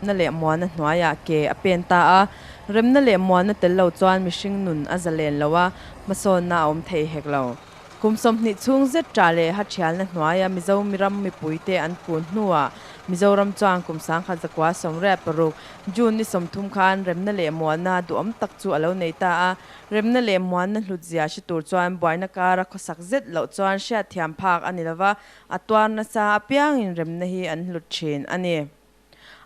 Na leh muanna hnuaiah ke a pen ta a, remna leh muanna tel lo chuan mihring nun a zalen lo a, hmasawnna a awm thei hek lo. Kum 20 chhung zet ṭah leh ha ṭhialna hnuaia Mizo miram mipuite an kun hnuah Mizoram chuan kum 1986 June ni 30 khan remna leh muanna duhawm tak chu a lo nei ta a, remna leh muanna hlutzia hre tur chuan buaina kara khawsak zet loh chuan hriatthiam phak a ni lova, a tuar nasa apiangin remna hi an hlut ṭhin a ni.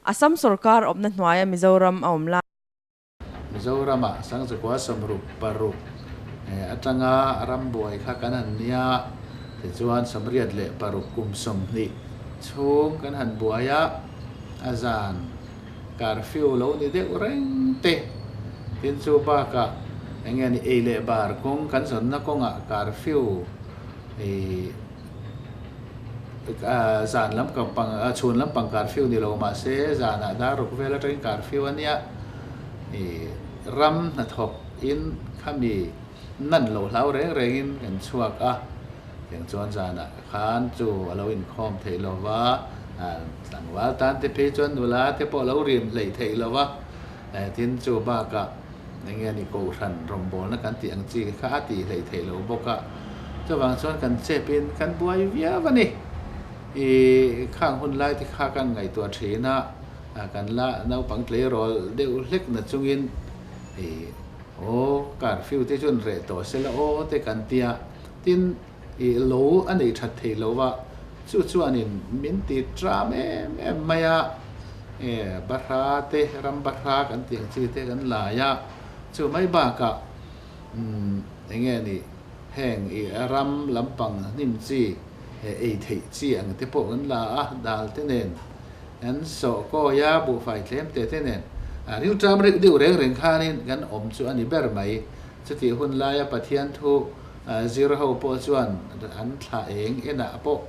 Assam sorkar awmna hnuaia Mizoram a awm lai. Mizorama 1966 atanga rambuai kha kan han nia, tichuan 86 kum 20 chhung kan han buai a, a zan curfew lo ni deuh reng te, tin chu bakah eng nge ni ei leh bar kawng kan zawnna kawngah curfew ih Zan lam pang chhun lam pang curfew ni lo mahse zanah dar ruk vel atangin curfew a nia. Ih ram hnathawk in khami nan lo hlau reng rengin kan chhuak a, tiang chuan zanah khan chu a lo inkhawm theih lo va, tlangval tan te phei chuan nula te pawh a lo rim hleih theih lo va, tin chu bakah eng nge ni kohhran rawngbawlna kan tih ang chi kha a tih hleih theih lo bawk a, chuvang chuan kan chep in kan buai viau a ni. Ih khang hun lai te kha kan ngaihtuah thin a, kan la naupang tleirawl deuh hlek na chungin ih aw curfew te chuan reh tawh se la aw te kan tia, tin ih lo a nei that thei lo va, chu chuanin min ti tram em em mai a. E Bahra te, ram Bahra kan tih ang chi te kan lai a, chu mai bakah umm eng nge ni heng i ram lampang hnim chi ei theih chi ang te pawh kan la a, dal te nen kan sawh kawi a, buhfai tlem te te nen a rilṭam reuh deuh reng reng khanin kan awm chu a ni ber mai. Chutih hun laia Pathian thu zir ho pawh chuan an thla eng enah pawh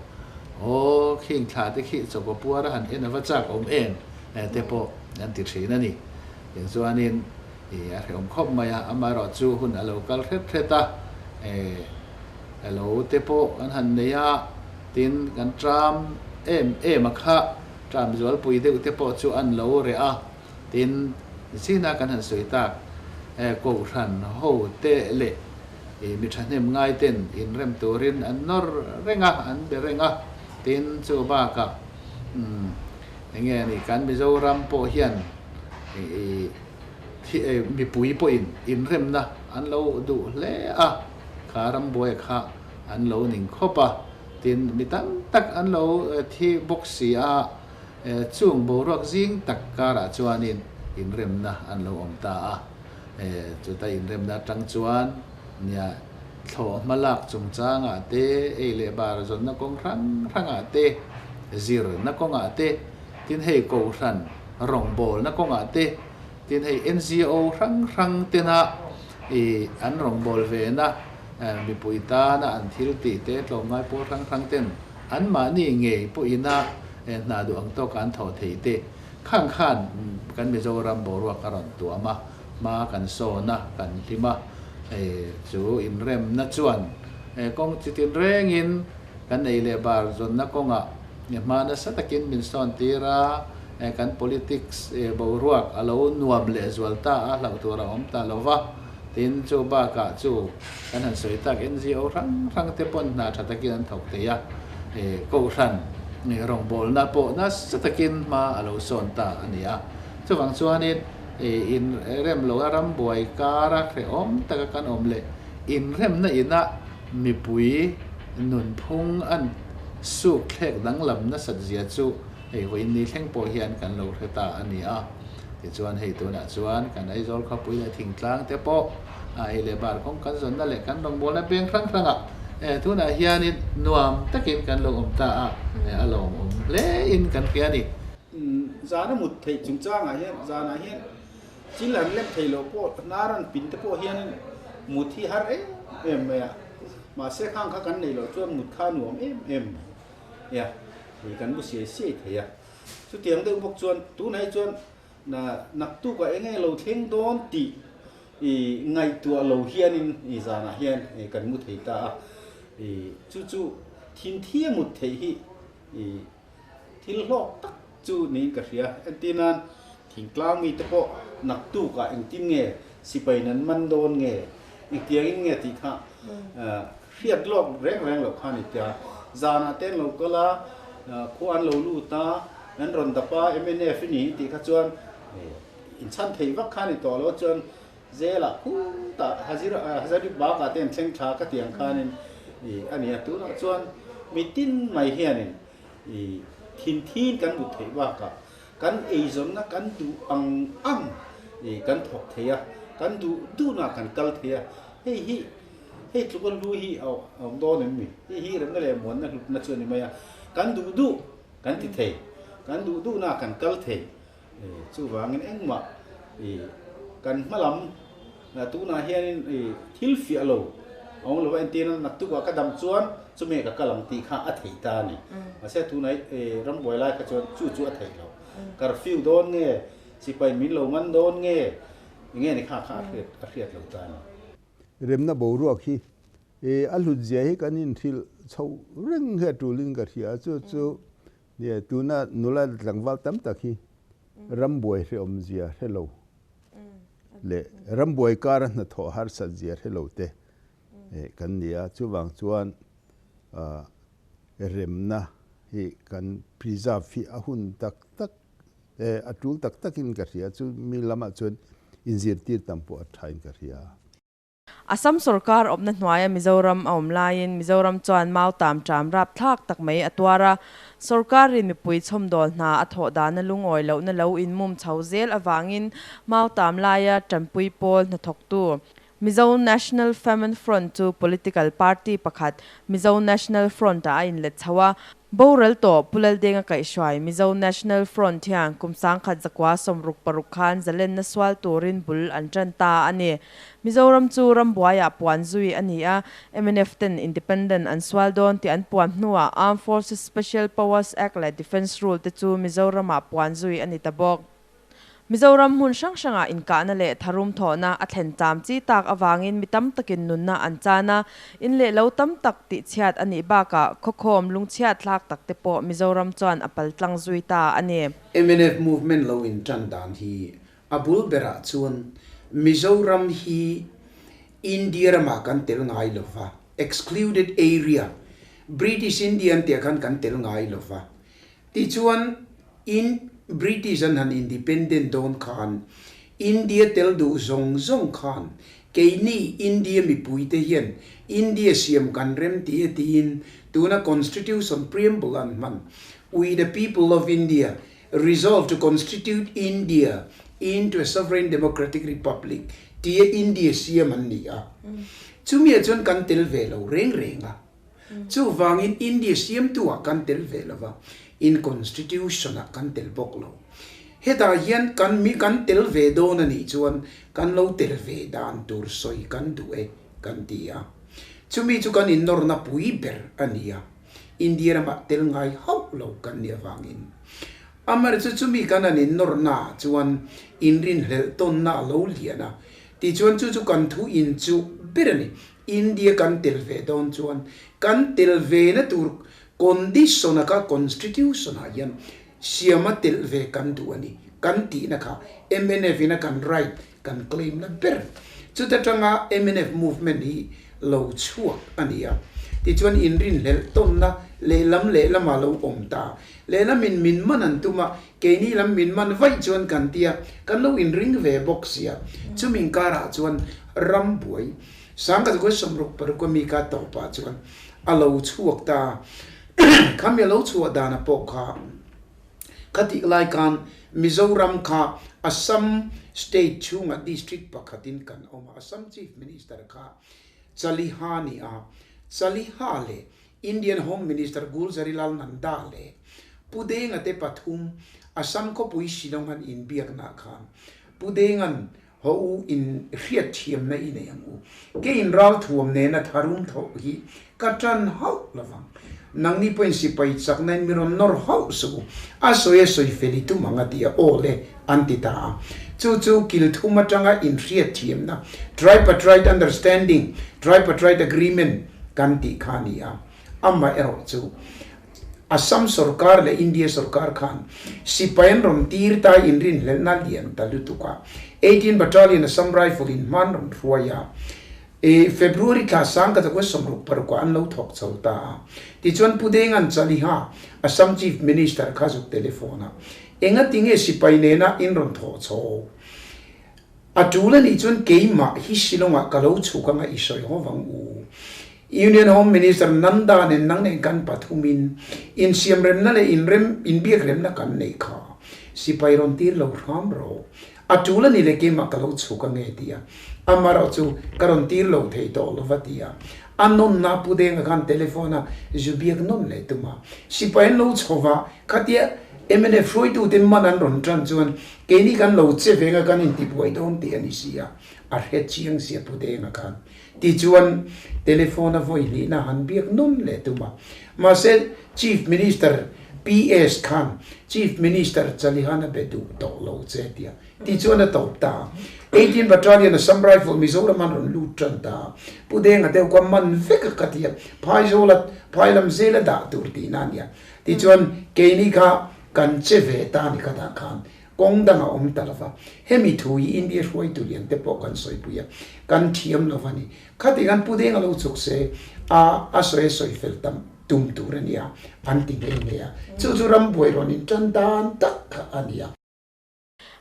Aw, khing thla te khi chawkaw puar a han en ava chak awm em te pawh an ti thin a ni. Tiang chuanin i a hrehawm khawp mai a, amaherawh chu hun a lo kal hret hret a, e lo te pawh kan han nei a, tin kan tram em em a kha, tram zualpui deuh te pawh chu an lo reh a, tin zina kan han sawi tak e kohhran ho te leh I mi thahnem ngaiten inrem turin an nawr reng a, an be reng a, tin chu bakah umm eng nge ni kan Mizoram pawh hian i mipui pawhin inremna an lo duh hle a, kha rambuaia kha an lo ning khawp a, tin mi tam tak an lo thi bawk si a, chung boruak zing tak karah chuanin inremna an lo awm ta a. Chuta inremna atang chuan nia thlawh hma lak chungchangah te, ei leh bar zawnna kawng hrang hrangah te, zirna kawngah te, tin hei kohhran rawngbawlna kawngah te, tin hei NGO hrang hrang tena ih an rawngbâwl vena mipui tana an thil tih te, tlawmngai pawl hrang hrang ten anmahni ngei pawhina hna duh ang tawka an thawh thei te. Khang khan kan Mizoram boruak a rawn tuam a, hma kan sawn a, kan hlim a, hei chu inremna chuan kawng chi tin rengin kan ei leh bar zawnna kawngah hma nasa takin min sawn tir a, kan politics boruak a lo nuam leh zual ta a, hlauh tur a awm ta lo va, tin chu bakah chu kan han sawi tak NGO hrang hrang te pawn hna tha takin an thawk thei a, Kohhran rawngbawlna pawh nasa takin hma a lo sawn ta a ni a. Chuvang chuanin inrem loa rambuai kara hrehawm taka kan awm leh inremna ina mipui nunphung an suk thlek danglam nasat zia chu hei vawiin ni thleng pawh hian kan lo hre ta a ni a. Tichuan hei tunah chuan kan Aizawl khawpui leh thingtlang te pawh a ei leh bar kawng kan zawnna leh kan rawngbawlna peng hrang hrangah tunah hianin nuam takin kan lo awm ta a, a lawmawm hle in kan hria a ni. Zan a mut theih chungchangah hian zanah hian thil an lem thei loh pawh hnar an pin te pawh hianin mut hi har em em mai a, mahse khang kha kan neih loh chuan mut kha a nuam em em mai a, kan mu siai siai thei a. Chutiang deuh bawk chuan tunah hi chuan naktukah eng nge lo thleng dawn tih i ngaihtuah lo hianin i zanah hian kan mu thei ta a. I chu chu thinthia mut theih hi i thil hlawk tak Chu niin ka hria. Entir nan thingtlang mite pawh naktukah engtin nge sipai nan man dawn nge, engtiangin nge tih kha hriat lawk reng reng loh kha a ni tia. Zanah te an lo kal a, khua an lo lut a, an rawn dap a, mnf i ni tih kha chuan inchhan thei vak kha a ni tawh lo chuan Zelah khutah Hazari Bagh-ah te an thleng tha ka tih ang khanin a ni a, tunah chuan mitin mai hianin i thin thin kan mut theih bakah kan eizawnna kan duh ang ang i kan thawk thei a, kan duh duhna kan kal thei a, hei hi hei tluka lu hi a awm dawn em ni? Hei hi remna leh muanna hlutna chu a ni mai a, kan duh duh kan ti thei, kan duh duhna kan kal thei, chuvangin engmah i kan hma lam tunah hianin i thil fiah lo a awm lo va, entir na naktukah ka dam chuan chumi ka kal ang tih kha a theih ta a ni. Mahse tunah i rambuai lai kha chuan chu chu a theih lo. Curfew dawn nge, sipai min lo man dawn nge, enge ni kha kha a hriat a hriat lo ta a ni. Remna boruak hi a hlut zia hi kan inhrilh chho reng hi a tulin ka hria a, chu chu Nia, tuna nula tlangval tam tak hi rambuai hrehawmzia hre lo leh rambuai kara hnathawh harsatzia hre lo te kan ni a. Chuvang chuan remna hi kan preserve hi a hun tak tak, a tul tak takin ka hria. Chumi lamah chuan inzirtir tam pawh a thain ka hria. Assam sorkar awmna hnuaia Mizoram a awm laiin Mizoram chuan mau tam ṭam rapthlak tak mai a tuar a. Sorkarin mipui chhawmdawl hna a thawh dana lungawi lohna lo inmum chho zel avangin mau tam laia ṭanpui pawl hnathawktu Mizo National Famine Front chu political party pakhat Mizo National Front-ah a inlet chho a. Boral tawh Pu Laldenga kaihhruai Mizo National Front hian kum 1966 khan zalenna sual turin bul an tan ta a ni. Mizoram chu rambuaiah puan zui a ni a, mnf ten independent an sual dawn tih an puan hnuah Armed Forces Special Powers Act leh Defence Rule te chu Mizoramah puan zui a ni ta bawk. Mizoram hmun hrang hrangah inkahna leh tharum thawhna a thlen cham chi tak avangin mi tam takin nunna an chan a, in leh lo tam tak tihchhiat a nih bakah khawkhawm lungchhiat thlak tak te pawh Mizoram chuan a pal tlang zui ta a ni. Mnf movement lo in tan dan hi a bul berah chuan Mizoram hi India ramah kan tel ngai lova, excluded area, British India an tih ah khan kan tel ngai lova, Tichuan, in British an han independent dawn khan, India tel duh zawng zawng khan, keini India mipuite hian India siam kan rem ti e tiin tuna Constitution preamble an hman, We the people of India resolve to constitute India into a sovereign democratic republic tia India siam an ni a. Chumi ah chuan kan tel ve lo reng reng a. Chuvangin India siamtu ah kan tel ve lo va, in constitution ah kan tel bawk lo. Hetah hian kan mi kan tel ve dawn a nih chuan kan lo tel ve dan tur sawi kan duh e kan ti a. Chumi chu kan innawrna pui ber a ni a, India ramah tel ngai hauh lo kan nih avangin. Amaherawhchu chumi kan han innawrna ah chuan inrinhlelh tawnna a lo lian a, tichuan chu chu kan thu inchuh ber a ni. India kan tel ve dawn chuan kan tel ve na tur condition a kha constitution ah hian siam a telh ve kan duh a ni kan tihna kha mnf in a kan right kan claim na ber chuta tanga mnf movement hi lo chhuak a ni a tichuan inrinhlelh tawnna lehlam lehlamah lo awm ta lehlamin min man an tum a keini lam min man vaih chuan kan tia kan lo inring ve bawk sia chumi inkarah chuan ram buai 1966 a mi ka tawpah chuan a lo chhuak ta. Khami a lo chhuah dana pawh kha khatih lai khan Mizoram kha Assam state chhungah district pakhatin kan awm a, Assam Chief Minister kha Chaliha ni a, Chaliha leh Indian Home Minister Gulzarilal Nanda leh Pu Denga te pathum Assam khawpui Shillong an inbiaknaah khan Pu Denga'n Haw u in hriat thiamna i nei ang u. Ke in ral thuam nena tharum thawh hi ka tan hauh lovang. Nangni pawhin sipai chakna in mi rawn nawr hauh suh u. A sawi a sawi fel i tum ang a ti a, aw le, an ti ta a. Chu chu kil thum atanga in hriat thiamna, tripartite understanding, tripartite agreement, kan tih kha a ni a. Amaherawh chu. Assam sorkar leh India sorkar khan sipai an rawn tir ta inrinhlelhna lian ta lutuk a, 18 Battalion Assam Rifle in hma an rawn hruai a, e February thla sang ka zakua 66 ah an lo thawk chho ta a. Tichuan Pu Dengan Chaliha, Assam Chief Minister kha zuk telephone a, Engati nge sipai nena in rawn thawh chho? A tul a nih chuan keimah hi Shillong-ah ka lo chhuk anga i sawi ho vang u. Union Home Minister Nanda nen nang nen kan pathumin insiamremna leh inrem inbiakremna kan neih kha. Sipai rawn tir lo hram rawh. A tul a nih leh keimah ka lo chhuk ange ti a. Amaherawh chu ka rawn tir lo thei tawh lo va ti a. A nawnna Pu Denga khan telephone a zu biak nawn leh tum a. Sipai an lo chho va, khatia mnf hruaitute man an rawn tan chuan Keini kan lo che veng a kan intibuai dawn tih a ni si a, a hre chiang sia Pu Denga khan. Tichuan, telephone a vawi hlihna han biak nawn leh tum a. Mahse, Chief Minister PS khan Chief Minister Chalihan a be duh tawh lo che tia. Tichuan a tawp ta a. 18 Battalion Assam Rifle Mizoram an rawn lut tan ta a. Pu Denga deuh kha man vek a ka ti a, Phaizawla phai lam zela dah tur tihna a nia. Tichuan, keini kha Kan che ve ta ni khatah khan kawng dang a awm ta lova, hemi thu hi India hruaitu lian te pawh kan sawipui a, kan thiam lova ni. Khati khan Pu Denga lo chhuk se a a sawi a sawi fel tam tum tur a nia an ti nghe nghe a, chu chu ram buai rawn in tan dan tak kha a nia.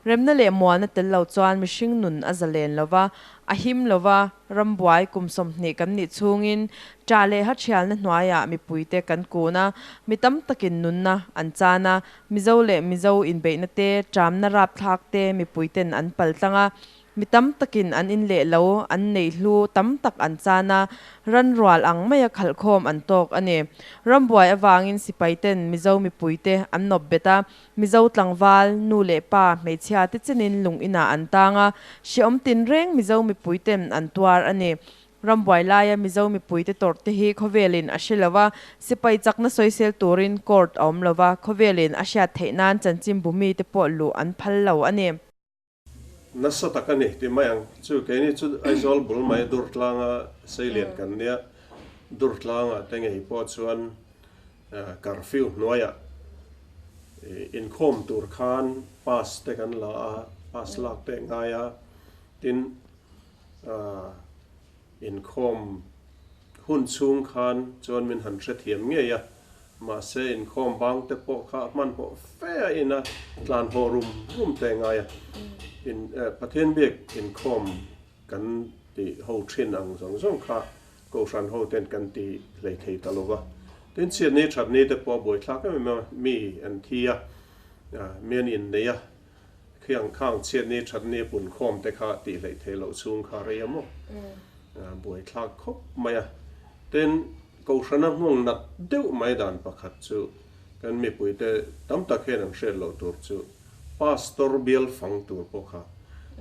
Remna leh mualna tel lo chuan mihring nun a zalen lo va, a him lo va, rambuai kum 20 kan nih chhungin ṭah leh hathialna hnuaiah mipuite kan kun a, mi tam takin nunna an chan a, Mizo leh Mizo inbeihna te, ṭamna rapthlak te mipuiten an paltlang a, Mi tam takin an in leh lo, an neih hlu tam tak an chan a, ran rual ang maia khalhkhawm an tawk a ni. Rambuai avangin sipaiten Mizo mipuite an nawp bet a, Mizo tlangval, nu leh pa, hmeichhia te chenin lung inah an tang a, hrehawm tinreng Mizo mipuiten an tuar a ni. Rambuai laia Mizo mipuite tawrh te hi khawvelin a hre lo a, sipai chakna sawisel turin court a awm lo va, khawvelin a hriat theih nan chanchinbu mite pawh luh an phal lo a ni. Nasa tak a ni ti mai ang chu. Keini chu Aizawl bul mai Durtlanga seilian kan nia. Durtlanga te ngei pawh chuan curfew hnuaiah inkhawm tur khan pass te kan la a, pass lak te ngai a. Tin, inkhawm hun chhung khan chuan min han hrethiam ngei a. Mahse, inkhawm bang te pawh kha hmanhmawh fe a in a, tlan haw rum rum te ngai a. In Pathian biak inkhawm kan ti ho thin ang zawng zawng kha Kohhran ho ten kan ti hlei thei ta lo va. Tin, chhiatni thatni te pawh a buaithlak em em a, mi an thi a, mi an innei a, khiang khang chhiatni thatni a punkhawm te kha tih hleih theih loh chhung kha rei a maw? Buaithlak khawp mai a. Tin, Kohhrana hmung nat deuh mai dan pakhat chu kan mipuite tam tak hian an hriat loh tur chu Pastor bial fang tur pawh kha.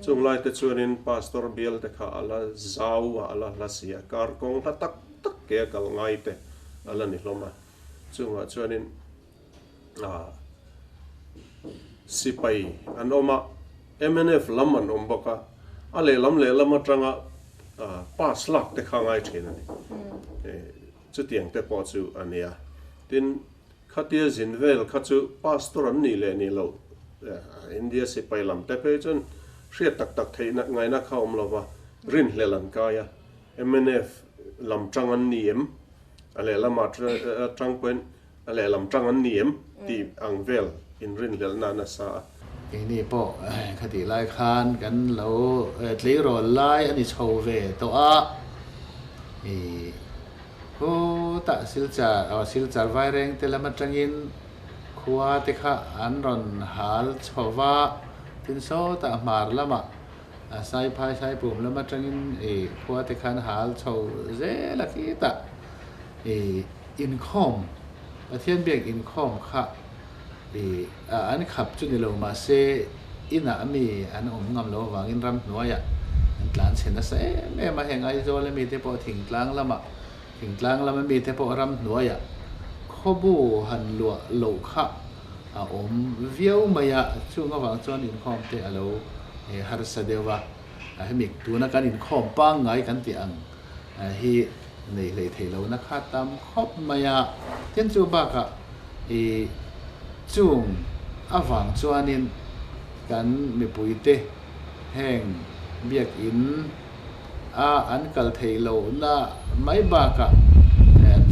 Chung laite chuanin Pastor bial te kha a la zau a, a la hla si a, kar kawng hla tak tak ke a kal ngai te a la ni hlawm a. Chungah chuanin sipai an awm a, mnf lam an awm bawk a, a lehlam lehlam atanga pass lak te kha ngai thin a ni. Chutiang te pawh chu a nia. Tin, khatia zin vel kha chu pastor an nih leh nih loh India sipai lam te phei chuan hriat tak tak theih ngaihna kha awm lo va, rinhlelh an kai a, mnf lam tang an ni em? A lehlamah tang pawhin A lehlam tang an ni em? tih ang vel inrinhlelhna a nasa a. Keini pawh khatih lai khan kan lo tleirawl lai a ni chho ve tawh a, i khutah Silchar aw Silchar Vaireng te lam atangin khua te kha an rawn hal chho va, tin sawtah hmar lamah Saiphai Saipum lam atangin i khua te kha an hal chho zel a khitah i. Inkhawm, Pathian biak inkhawm kha i an khap chu ni lo mahse inah mi an awm ngam lo avangin ramhnuaiah an tlan chhe nasa em em a, heng Aizawl a mite pawh thingtlang lamah thingtlang lama mite pawh ramhnuaiah khawbu han luah loh kha a awm viau mai a, chung avang chuan inkhawm te a lo harsa deuh a, hemi tuna kan inkhawm pangngai kan tih ang hi nei hlei thei lo na kha tam khawp mai a, tin chu bakah I chung avang chuanin kan mipuite heng biakin a an kal theih lohna mai bakah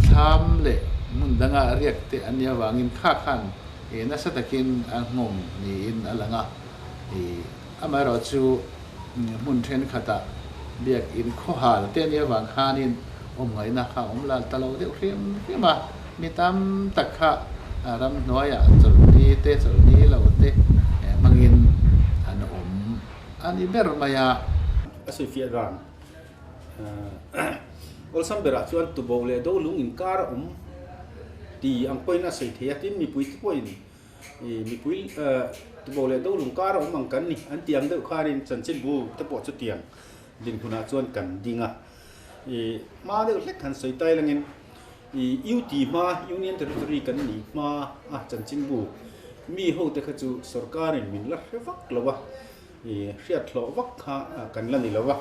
thlam leh hmun danga riak te an nih avangin kha khan nasa takin a nghawng niin a lang a. Amaherawhchu hmun thenkhatah biakin khawhal te nih avang khanin awm ngaihna kha a awm lal ta lo deuh hrim hrim a, mi tam tak kha ramhnuaiah chawlhni te chawlhni lo te hmangin an awm a ni ber mai a. A sawifiah dan awlsam berah chuan tuboh leh do lung inkar a awm ti ang pawhin a sawi thei a, tin mipui te pawhin mipui tuboh leh do lung kar a awm ang kan ni an ti ang deuh khanin chanchinbu te pawh chutiang dinhmunah chuan kan ding a. I hma deuh hlek han sawi tai langin i UT hma Union Territory kan ni hma a chanchinbu mi ho te kha chu sorkarin min la hre vak lo a, i hriat hlawh vak kha kan la ni lo a.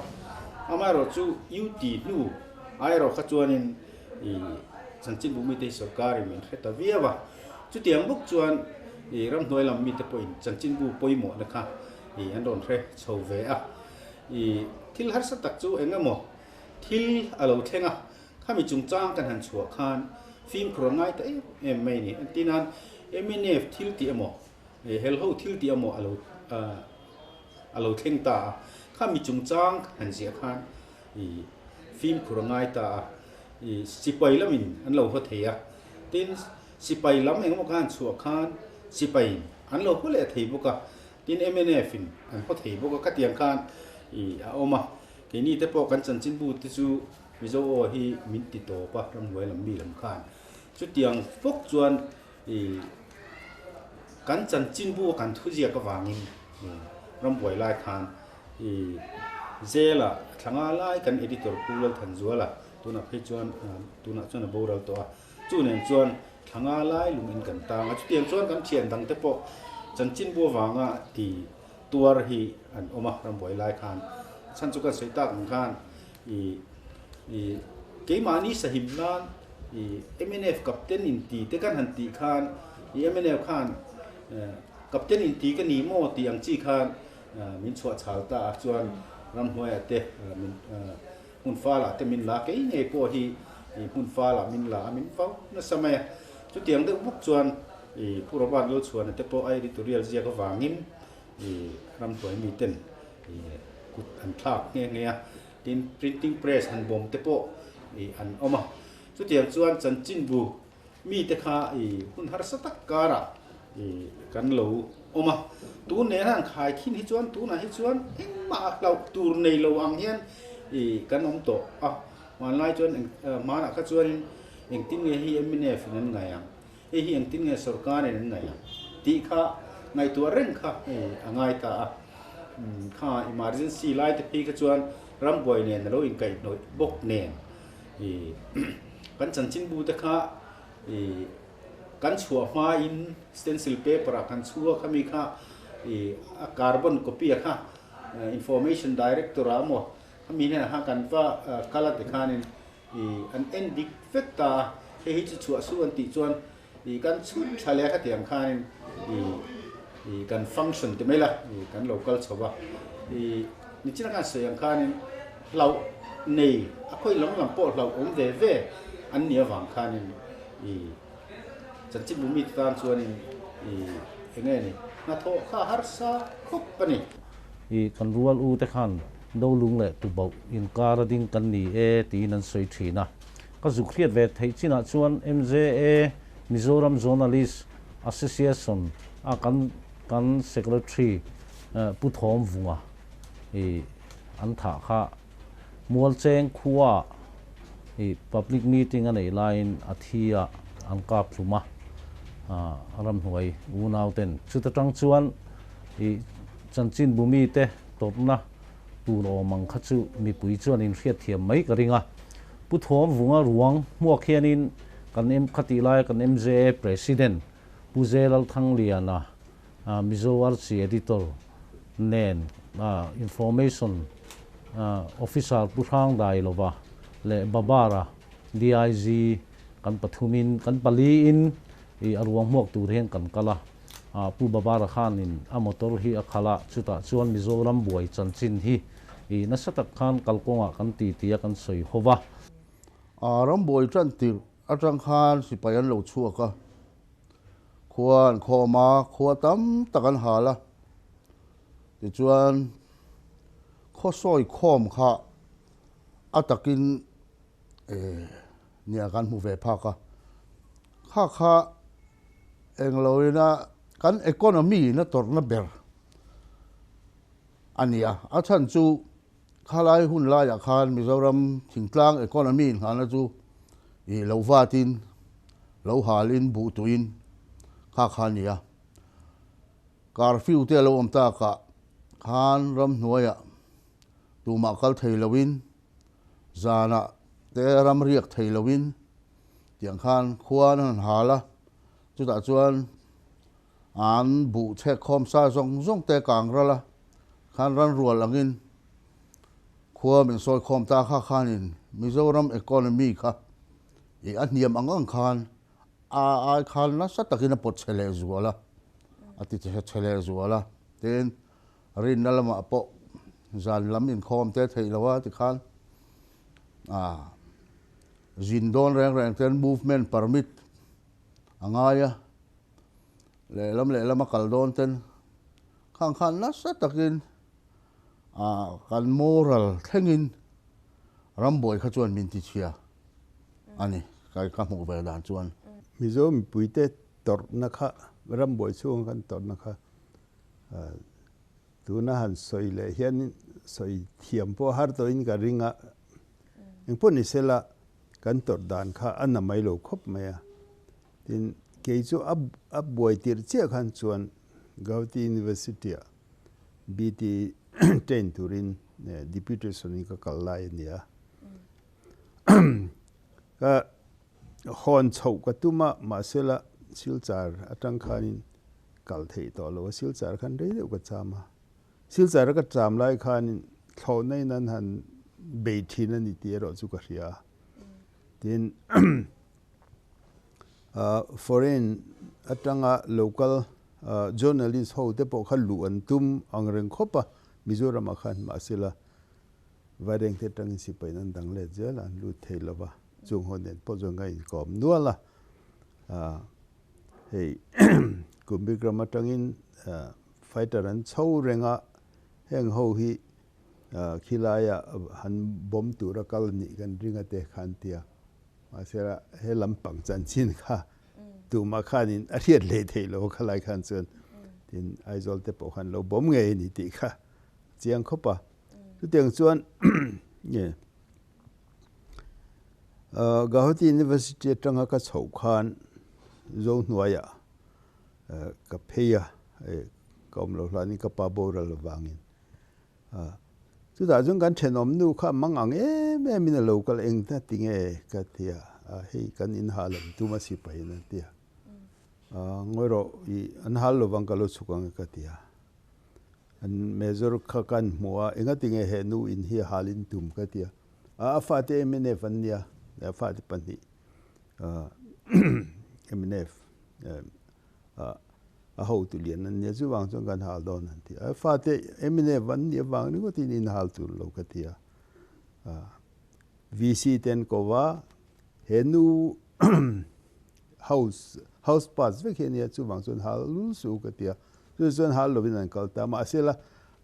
Amaherawhchu UT hnu airawh kha chuanin i chanchinbu mite hi sorkarin min hre ta viau a. Chutiang bawk chuan i ramhnuai lam mite pawhin chanchinbu pawimawhna kha i an rawn hre chho ve a. I thil harsa tak chu eng emaw thil a lo thleng a, khami chungchang kan han chhuah khan fimkhur a ngai ta em em mai a ni. Engtin nan mnf thil tih emaw, helho thil tih emaw a lo a lo thleng ta a, khami chungchang han ziah khan i fimkhur a ngai ta a, i sipai lamin an lo haw thei a, tin sipai lam eng emaw khan chhuah khan sipai an lo haw leh thei bawk a. Tin mnf in an haw thei bawk a, khatiang khan i a awm a, keini te pawh kan chanchinbu te chu Mizo aw hi min ti tawp a, ramhnuai lam mi lam khan. Chutiang bawk chuan i kan chanchinbu a kan thuziak avangin i rambuai lai khan i Zela thlanga lai kan editor Pu Lalthanzuala tunah phei chuan tunah chuan a boral tawh a, Chu nen chuan thlanga lai lungin kan tang a, chutiang chuan kan thian dangte pawh chanchinbu avanga ti tuar hi an awm a, rambuai lai khan. A chhan chu kan sawi tak ang khan i i keimahni sahim nan i mnf captain in ti te kan han tih khan i mnf khan captain in ti ka ni maw tih ang chi khan min chhuah chhal ta a, chuan ramhnuaiah te min Hmun falah te min la kei ngei pawh hi i hmun falah min la a min vau nasa mai a. Chutiang deuh bawk chuan i Pu Robert Lalchhuana te pawh a editorial ziak avangin i ramhnuai miten i kut an thlak nghe nghe a. Tin, printing press han bawm te pawh i an awm a. Chutiang chuan chanchinbu Mite kha i hun harsa tak karah i kan lo awm a, tun nena an khai khin hi chuan tunah hi chuan engmah a hlauh tur nei lo ang hian i kan awm tawh a, hmanlai chuan eng hmanah kha chuanin engtin nge hi mnf in an ngaih ang, hei hi engtin nge sorkarin an ngaih ang tih kha ngaihtuah reng kha i a ngai ta a, kha emergency lai te phei kha chuan rambuai nen a lo inkaihhnawih bawk nen. I kan chanchinbu te kha i kan chhuah hmain stencil paper ah kan chhu a khami kha i a carbon copy a kha information director ah emaw khami hnenah khan kan va kal a tikhanin i an en dik vek ta a, hei hi chu chhuah su an tih chuan i kan chhut tha leh a khatiang khanin i i kan function ti mai la i kan lo kal chho va i nichina khan sawi ang khanin hlauh nei a khawi lam lam pawh hlauh awm ve ve an nih avang khanin i chanchinbu mite tan chuanin i eng nge ni hnathawh kha harsa khawp a ni. I kan rual u te khan Dolung leh Tubauh inkar a ding kan ni e tiin an sawi thin a. Ka zuk hriat ve theih chinah chuan MJA, Mizoram Journalist Association, a kan kan Secretary Pu Thawm Vunga i an thah kha Mualcheng khua i public meeting a neih laiin a thi a an kap hlum a, ramhnuai unau ten. Chuta tang chuan i chanchinbu mite tawrhna tur awm ang kha chu mipui chuan inhriatthiam mai ka ring a. Pu Thuam Vunga ruang hmuak hianin kan M khatih laia kan MJA President Pu Zelal Thangliana, Mizo Archi Editor nen Information Officer Pu Hrang Dailova leh Babara DIG kan pathumin kan paliin I a ruang hmuak tur hian kan kal a, Pu Babara khanin a motor hi a khalh a, chutah chuan Mizoram buai chanchin hi i nasa tak khan kalkawngah kan ti tia kan sawi ho va. A ram buai tan tirh atang khan sipai an lo chhuak a, khua an khawm a, khua tam tak an hal a, tichuan khaw sawi khawm kha a takin nia kan hmu ve phak a, kha kha englo ina kan economy in a tawrhna ber a ni a, a chhan chu khalai hun laiah khan Mizoram thingtlang economy inghahna chu ih lo vatin lo halin buh tuin kha kha a ni a, curfew te a lo awm takah khan ramhnuaiah tumah kal thei loin Zanah te ram riak thei loin tiang khan khua an han hal a, chutah chuan an buh chhek khawm sa zawng zawng te kang ral a, khan ran rual angin khua min sawi khawm ta kha khanin Mizoram economy kha ih a hniam ang ang khan a ai khan nasa takin a pawt chhe leh zual a, a ti chhe leh zual a, tin Rinna lamah pawh zan lam inkhawm te theih lo a tikhan ah zin dawn reng reng ten movement permit a ngai a, lehlam lehlam a kal dawn ten khang khan nasa takin ah kan moral thlengin rambuai kha chuan min ti chhia a ni ka hmuh ve dan chuan. Mizo mipuite tawrhna kha rambuai chhunga kan tawrhna kha Tuna han sawi leh hian sawi thiam pawh har tawhin ka ring a, engpawh ni sela kan tawrh dan kha a na mai lo khawp mai a. Tin, kei chu a buai tirh chiah khan chuan Gauhati University-ah BT train turin deputation-in ka kal lai a ni a. Ka hawn chhoh ka tum a, mahsela Silchar atang khanin kal theih tawh lo a, Silchar khan rei deuh ka cham a. Silchar a ka cham lai khanin thlawhna in an han bei thin a ni tih erawh chu ka hria a. Tin, foreign atanga local journalist ho te pawh kha luh an tum ang reng khawp a, Mizoram ah khan mahsela Vairengte atangin sipai in an dang let zel a, an lut thei lo va, chung ho nen pawh chuan ka inkawm nual a. Hei Kumbik ram atangin fighter an chho reng a, heng ho hi khilaia han bomb tura kal nih kan ring a te kha an ti a. Mahse he lampang chanchin kha tumah khanin a hriat hlei theih lo khalai khan chuan tin Aizawl te pawh khan lo bomb ngei a ni tih kha chiang khawp a. Chutiang chuan nge Gauhati University atanga ka chhoh khan Zohnuaiah ka phei a, ka awm lo hlanin ka pa boral avangin. Chutah chuan kan thenawm nu kha mang ang em em in a lo kal eng ta ti nge ka ti a, hei kan in hal an tum a sipahin an ti a. Ngawi rawh i an hal lovang ka lo chhuk ang e ka ti a. An major kha kan hmu a, engati nge he nu in hi halin tum ka ti a, a fate mnf an nia, a fate pahnih mnf a hotu lian an nia, chuvang chuan kan hal dawn an ti a, a fate mnf an nih avang ringawtin in hal tur lo ka ti a, VC ten ko va, he nu house house pass vek hi a nia, chuvang chuan hal lul suh ka ti a, Chu chuan hal lovin an kal ta. Mahsela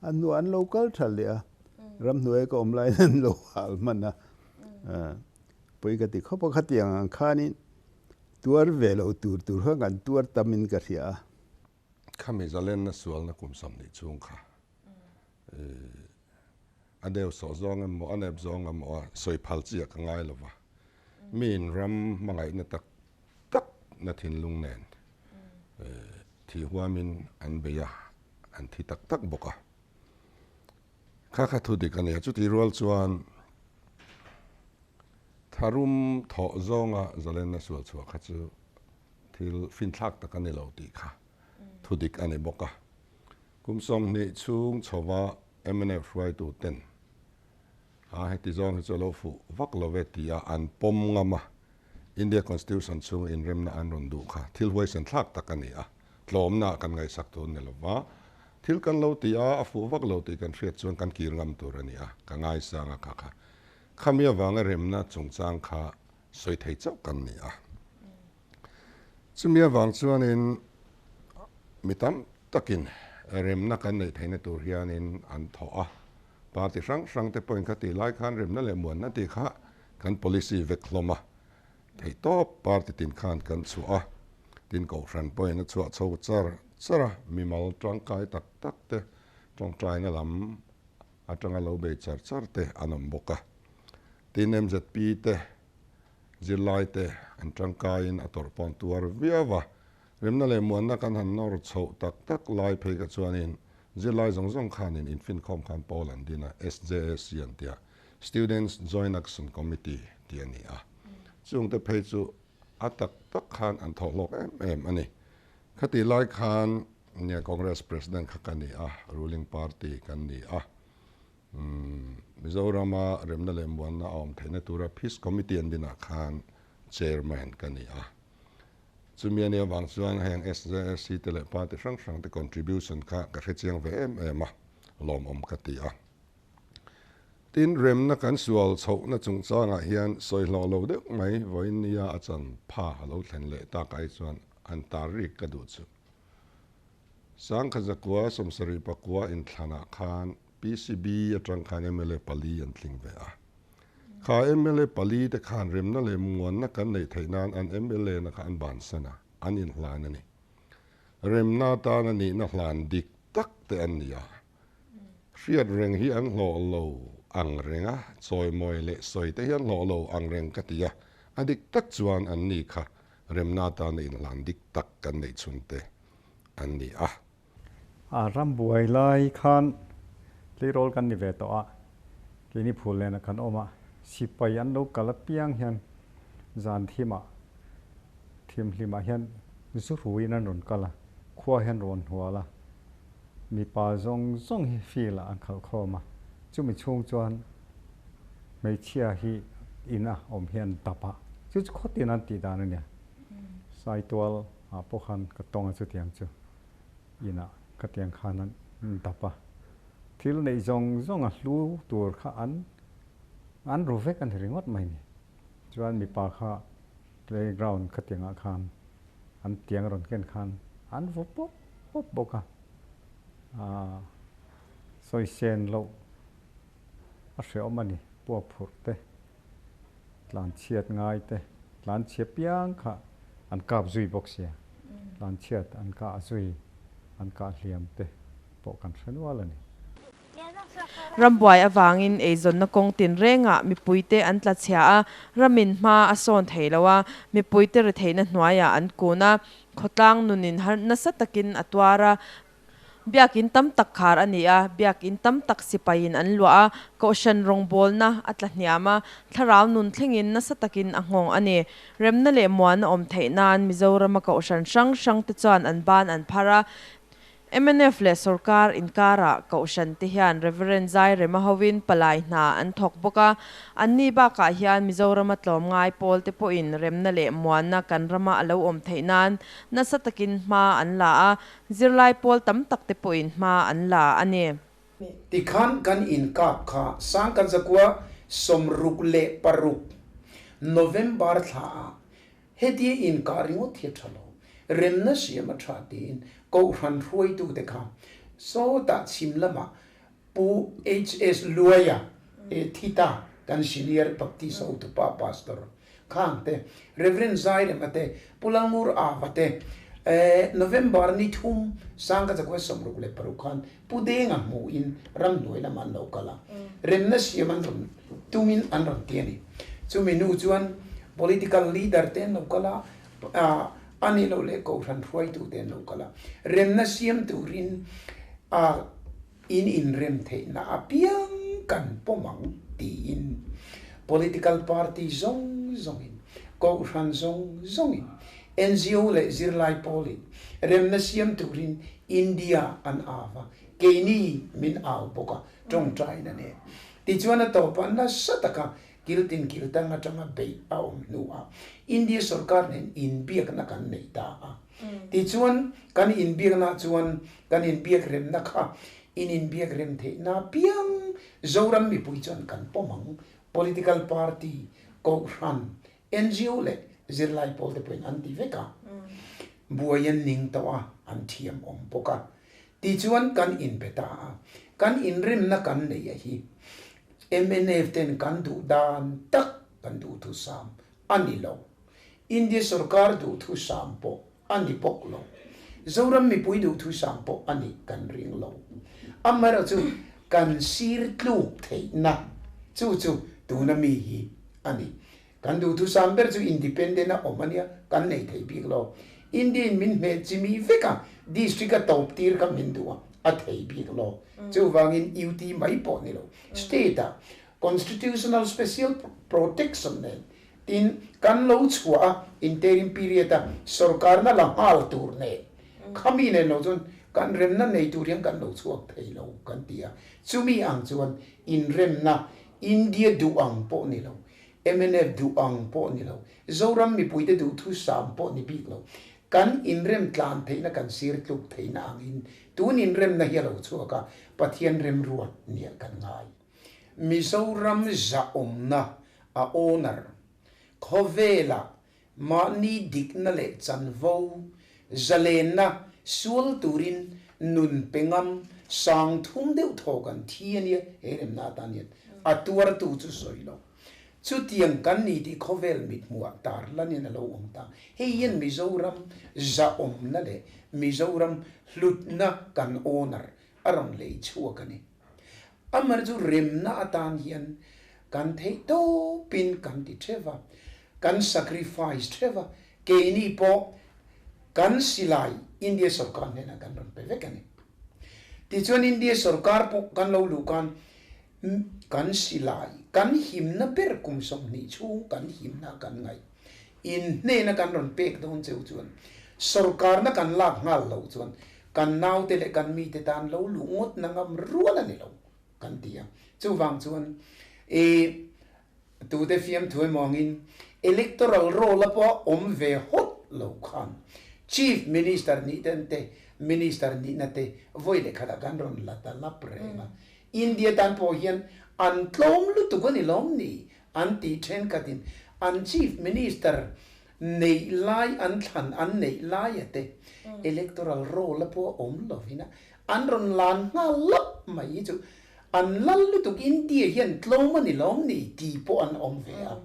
a hnuah an lo kal tha leh a, ramhnuai ka awm laiin an lo hal hman a. Pawi ka ti khawp a, khatiang ang khanin tuar ve lo tur tur kha kan tuar tamin ka hria a. Khami zalenna sualna kum 20 chhung kha a deu sawh zawng emaw a nep zawng emaw a sawi phal chiah ka ngai lova, miin ram hmangaihna tak tak na thinlung nen thi huamin an bei a, an thi tak tak bawk a. Kha kha thu dik a ni a, chutih rual chuan tharum thawh zawnga zalenna sual chhuah kha chu thil finthlak tak a ni lo tih kha thu dik a ni bawk a. Kum 20 chhung chhova mnf hruaitu ten a heti zawng hi chu a lo fuh vak lo ve tia an pawm ngam a. India Constitution chhunga inremna an rawn duh kha thil huaisen thlak tak a ni a, tlawmna kan ngaihsak tur ni lova, thil kan lo ti a, a fuh vak lo tih kan hriat chuan kan kir ngam tur a ni a, ka ngaisang a kha kha. Khami avanga remna chungchang kha sawi thei chauh kan ni a. Chumi avang chuanin mi tam takin remna kan neih theihna tur hianin an thawh a, party hrang hrang te pawhin kha tih lai khan remna leh muanna tih kha kan policy vek hlawm a, theihtawp party tin khan kan chhuah a, tin kohhran pawhin a chhuah chho char char a, mimal tangkai tak tak te tawngtaina lam atanga lo bei char char te an awm bawk a, tin MZP te Zirlai te an tangkaiin a tawrh pawh an tuar viau a, remna leh muanna kan han nawr chhoh tak tak lai phei kha chuanin zirlai zawng zawng khanin infinkhawm khan pawl an din a, SJAC an tia, Students Joint Action Committee tih a ni a, chungte phei chu a tak tak khan an thawh hlawk em em a ni. Khatih lai khan nia Congress President kha ka ni a, ruling party kan ni a. Mizorama remna leh muanna a awm theihna tura Peace Committee an dinah khan Chairman ka ni a. Chumi a nih avang chuan heng SJSC te leh party hrang hrang te contribution kha ka hrechiang ve em em a, lawmawm ka ti a. Tin, remna kan sual chhohna chungchangah hian sawi hlawh lo deuh mai vawiin nia a chan pha a lo thlen leh tak ai chuan an tar rik ka duh chu. Sangkhazakua sawmsarih pakua inthlanah khan PCB atang khan mla pali an tling ve a. Kha mla pali te khan remna leh muanna kan neih theih nan an mla na kha an bansan a, an inhlan a ni. Remna atana nihna hlan dik tak te an ni a. Hriat reng hi an hlawh lo ang reng a, chawimawi leh sawi te hi an hlawh lo ang reng ka ti a, a dik tak chuan an ni kha remna atana inhlan dik tak kan neih chhun te an ni a. A ram buai lai khan tleirawl kan ni ve tawh a, keini phul lena kan awm a, sipai an lo kal apiang hian zan thimah thimhlimah hian zu ruiin an rawn kal a, khua hian rawn hnual a, mipa zawng zawng hi field ah an khalh khawm a, chumi chhung chuan hmeichhia hi ina awm hi an dap a, chu chu khawtin an tih dan a nia, Saitual ah pawh khan ka tawng a chutiang chu. Inah ka tiang khan an dap a, thil neih zawng zawng a hlu tur kha an an ru vek a ni ringawt mai ni. Chuan mipa kha playground kha tiangah khan an tiang rawn ken khan an vaw pawp pawp bawk a, aah sawi sen loh a hrehawm a ni, puak phurh te, tlanchhiat ngai te, tlanchhia piang kha an kap zui bawk sia, tlanchhiat an kah zui, an kah hliam te pawh kan hre nual a ni. Rambuai avangin eizawnna kawng tinrengah mipuite an tla chhia a, ramin hma a sawn thei lo a, mipuite retheihna hnuaiah an kun a, khawtlang nunin har nasa takin a tuar a, Biakin tam tak khar a ni a, biakin tam tak sipaiin an luah a, kohhran rawngbawlna a tla hniam a, thlarau nun thlengin nasa takin a nghawng a ni. Remna leh muana awm theih nan Mizorama kohhran hrang hrangte chuan an ban an phar a, Mnf leh sorkar inkarah kohhran te hian Reverend Zairema hovin palai hna an thawk bawk a, anni bakah hian Mizorama tlawmngai pawl te pawhin remna leh muanna kan rama a lo awm theih nan nasa takin hma an la a, Zirlai pawl tam tak te pawhin hma an la a ni. Tikhan kan inkap kha Sangkanzakua 66 November thla ah hetia inkah ringawt hi a tha lo, remna siam a tha tiin Kohhran hruaitute kha sawtah chhim lamah Pu HS Luaia e Thita kan Senior Baptist hotupa Pastor Khang te, Rev. Zairema te, Pu Lalngur Ava te, November ni thum Sangkachakua 66 khan Pu Denga hmuhin ramhnuai lamah an lo kal a, remna siam an rawn tumin an rawn ti a ni. Chumi nu chuan political leader te an lo kal a, a ni lo leh Kohhran hruaitu te an lo kal a, remna siam turin a In inrem theihna apiang kan pawm ang tiin political party zawng zawngin, kohhran zawng zawngin, NGO leh zirlai pawlin remna siam turin India an au a, keini min au bawk a, tawngtaina nen. Tichuan a tawpah nasa taka Kil tin kil tang atanga beih a awm hnuah India sorkar nen inbiakna kan nei ta a. Tichuan, kan inbiakna chuan kan inbiak remna kha in inbiak rem theihna piang Zoram mipui chuan kan pawm ang. Political party, kohhran, ngo leh zirlai pawl te pawhin an ti vek a. Buai an ning tawh a, an thiam awm bawk a. Tichuan kan inbe ta a, kan inremna kan nei a hi mnf ten kan duh dan tak kan duhthusam a ni lo. India sorkar duhthusam pawh a ni bawk lo. Zoram mipui duhthusam pawh a nih kan ring lo. Amaherawhchu kan sir tluk theihna chu chu tuna mi hi a ni. Kan duhthusam ber chu independent a awm a nia, kan nei thei bik lo. India in min hmeh chimi vek a, district a tawp tir kha min duh a, a thei bik lo. Chuvangin UT mai pawh ni lo, state ah constitutional special protection nen tin kan lo chhuah a, interim period a sorkarna la nghal tur nen khami nen lo chuan kan remna nei tur hian kan lo chhuak thei lo kan ti a. Chumi ang chuan inremna India duh ang pawh ni lo, Mnf duh ang pawh ni lo, Zoram mipuite duh thusam pawh ni bik lo. Kan inrem tlan theihna kan sir tluk theihna angin tun inremna hi a lo chhuak a, Pathian remruat nia kan ngai. Mizoram zahawmna a owner, khawvela mahni dikna leh chanvo, zalenna sual turin nun pe ngam sang thum deuh thaw kan thi a nia he remna atan hian a tuartu chu sawi lo. Chutiang kan ni tih khawvel mithmuhah tar lanin a lo awm ta. Hei hian Mizoram zahawmna leh Mizoram hlutna kan owner a rawn lei chhuak a ni. Amar chu remna atan hian kan theih tawpin kan ti theuh a, kan sacrifice theuh a, keini pawh kan silai India sorkar hnenah kan rawn pe vek a ni. Tichuan India sorkar pawh kan lo luh khan Kan silai, kan himna ber kum 20 chhung kan himna kan ngaih. In hnena kan rawn pek dawn cheu chuan sorkarna kan lak nghal loh chuan kan naute leh kan mite tan lo luh ngawt na ngam rual a ni lo kan ti a. Chuvang chuan i tute fiamthu emaw angin electoral roll a pawh awm ve hawt lo khan Chief Minister nih ten te Minister nihna te vawi leh khatah kan rawn la ta lap reng a. India tan pawh hian an tlawm lutuk a ni lawm ni? An tih thenkhatin an Chief Minister neih lai an thlan an neih laia te electoral roll a pawh a awm lovin a an rawn lan nghal lap mai hi chu an lal lutuk India hian tlawm a ni lawm ni tih pawh an awm ve a.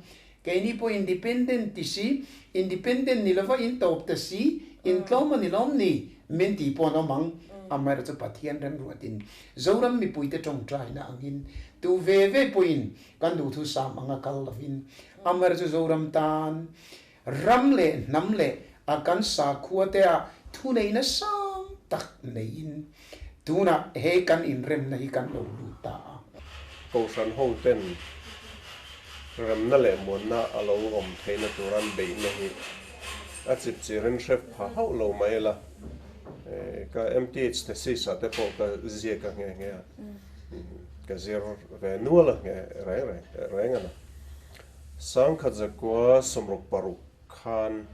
Keini pawh independent ti si, independent ni lova in tawp ta si, in tlawm a ni lawm ni? Min tih pawh an awm ang. Amaherawhchu Pathian remruatin Zoram mipuite tawngtaina angin tu ve ve pawhin kan duhthusam anga kal lovin amaherawhchu Zoram tan ram leh hnam leh a kan sakhua te ah thuneihna sang tak neiin tunah he kan inremna hi kan lo lut ta a. Kohhran ho ten remna leh muanna a lo awm theihna tur an beihna hi a chip chirin hre pha hauh lo mai ila, ka MTH thesis ah te pawh ka ziak a nghe nghe a, ka zir ve nual a nghe reng reng reng a na. Sangkhat zakua 66 khan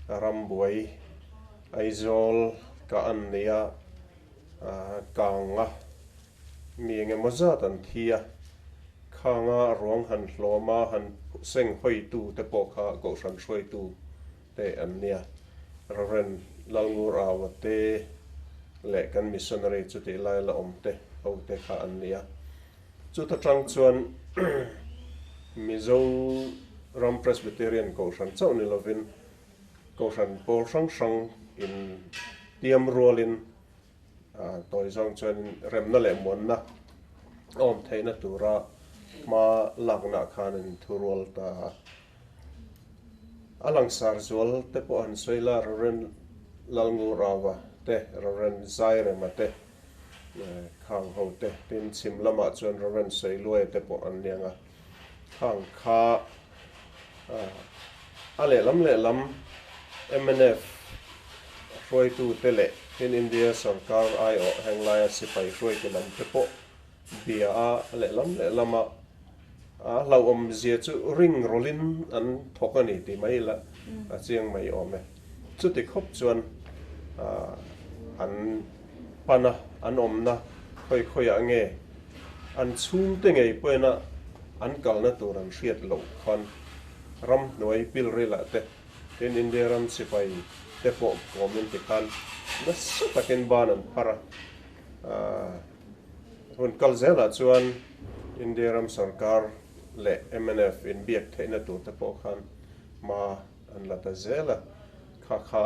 rambuai Aizawl ka an nei a, kang a, mi eng emaw zat an thi a, khanga ruang han hlawm a, han seng hawitu te pawh kha Kohhran hruaitu te an nia. Rev. Lalngur Aua te leh kan missionary chutih lai la awm te ho te kha an nia. Chuta tang chuan Mizo ram Presbyterian Kohhran chauh ni lovin Kohhran pawl hrang hrang in tiam rualin tawi zawng chuan remna leh muanna a awm theihna tura hma lakna khan an inthurual ta a. A langsar zual te pawh han sawi la, Rev. Lalngurava te, Rev. Zairema te, Khang ho te, tin chhim lamah chuan Rev. Sawiluaia te pawh an ni ang a. Khang kha a lehlam lehlam mnf hruaitute leh tin India sorkar aiawh heng laia sipai hruaitu lam te pawh bia a lehlam lehlama A hlauhawm zia chu ring rawlhin an thawk a ni tih mai ila a chiang mai awm e. Chuti khawp chuan an pan a, an awmna khawi khawiah nge an chhungte ngei pawhin an kalna tur an hriat loh khan ramhnuai pilrilah te tin India ram sipai te pawh kawmin tikhan nasa takin ban an phar a. Hun kal zelah chuan India ram sorkar leh mnf inbiak theihna tur te pawh khan hma an la ta zel a, kha kha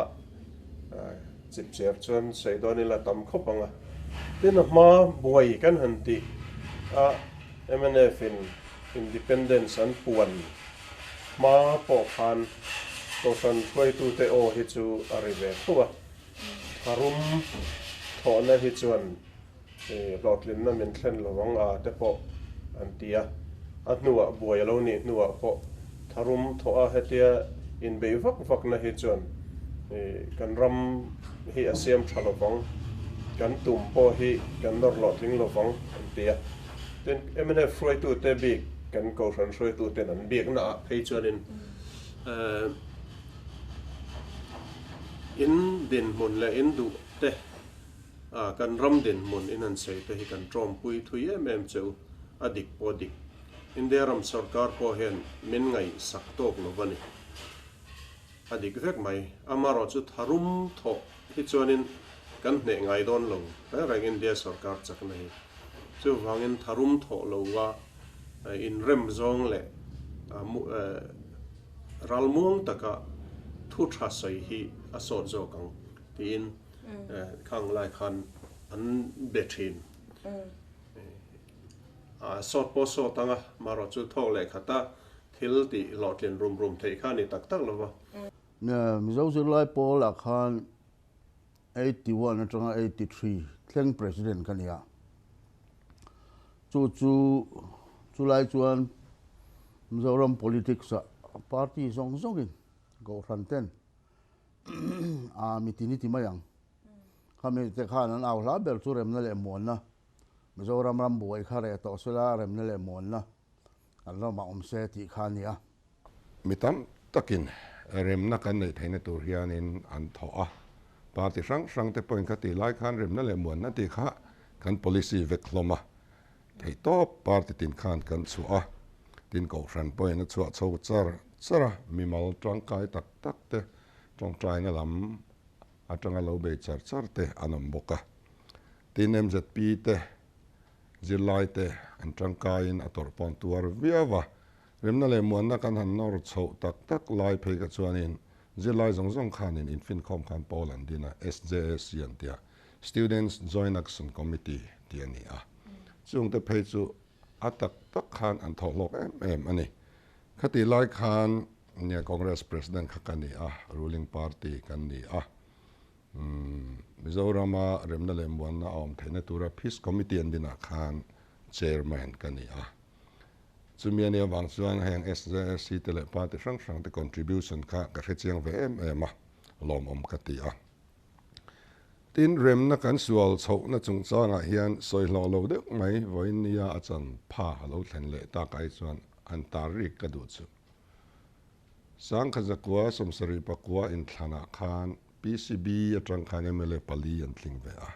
chipchiar chuan sawi dawn ila tam khawp ang a. Tin a hma buai kan han tih a mnf in independence an puan hma pawh khan Kohhran hruaitute aw hi chu a ri ve tho a. Tharum thawhna hi chuan hlawhtlinna min thlen lo ang a te pawh an ti a, a hnuah buai a lo nih hnuah pawh tharum thawh a hetia inbeih vak vakna hi chuan kan ram hi a siam tha lo vang, kan tum pawh hi kan nawr hlawhtling lo vang an ti a. Tin, mnf hruaitute bik kan Kohhran hruaituten an biaknaah phei chuanin In dinhmun leh in duh te, kan ram dinhmun in han sawi te hi kan tawmpui thui em em che u, a dik pawh dik. India ram sorkar pawh hian min ngaihsak tawk lo va ni. A dik vek mai. Amaherawh chu tharum thawh hi chuanin kan hneh ngai dawn lo reng reng India sorkar chakna hi. Chuvangin tharum thawh lo va inrem zawng leh Ralmuang taka thu tha sawi hi a sawt zawk ang tiin khang lai khan an be thin. A sawt pawh sawt ang a, marawh chu thawk leh khata thil tih hlawhtlin rum rum theih kha a ni tak tak lo va. Mizo zirlai pawlah khan 81 atanga 83 thleng President ka ni a. Chu chu chulai chuan Mizoram politics ah party zawng zawngin Kohhran ten a mitin i ti mai ang. Khami te khan an au hla ber chu remna leh muanna Mizoram ram buai kha reh tawh sela remna leh muanna kan ramah awm se tih kha a ni a. Mi tam takin remna kan neih theihna tur hianin an thawh a, party hrang hrang te pawhin kha tih lai khan remna leh muanna tih kha kan policy vek hlawm a, theihtawp party tin khan kan chhuah a, tin kohhran pawhin a chhuah chho char char a, mimal tangkai tak tak te tawngtaina lam atanga lo bei char char te an awm bawk a, tin MZP te zirlai te an tangkaiin a tawrh pawh an tuar viau a. Remna leh muanna kan han nawr chhoh tak tak lai phei kha chuanin zirlai zawng zawng khanin infinkhawm khan pawl an din a, SJAC an ti a, Students Joint Action Committee tih a ni a. Chungte phei chu a tak tak khan an thawh hlawk em em a ni. Khatih lai khan nia Congress President kha ka ni a, ruling party kan ni a. Mizorama remna leh muanna a awm theihna tura Peace Committee an dinah khan Chairman ka ni a. Chumi a nih avang chuan heng SJSC te leh party hrang hrang te contribution kha ka hre chiang ve em em a, lawmawm ka ti a. Tin, remna kan sual chhohna chungchangah hian sawi hlawh lo deuh mai vawiin nia a chan pha a lo thlen leh tak ai chuan an tar rik ka duh chu. Sangkhazakua sawmsarih pakua inthlanah khan PCB atang khan mla pali an tling ve a.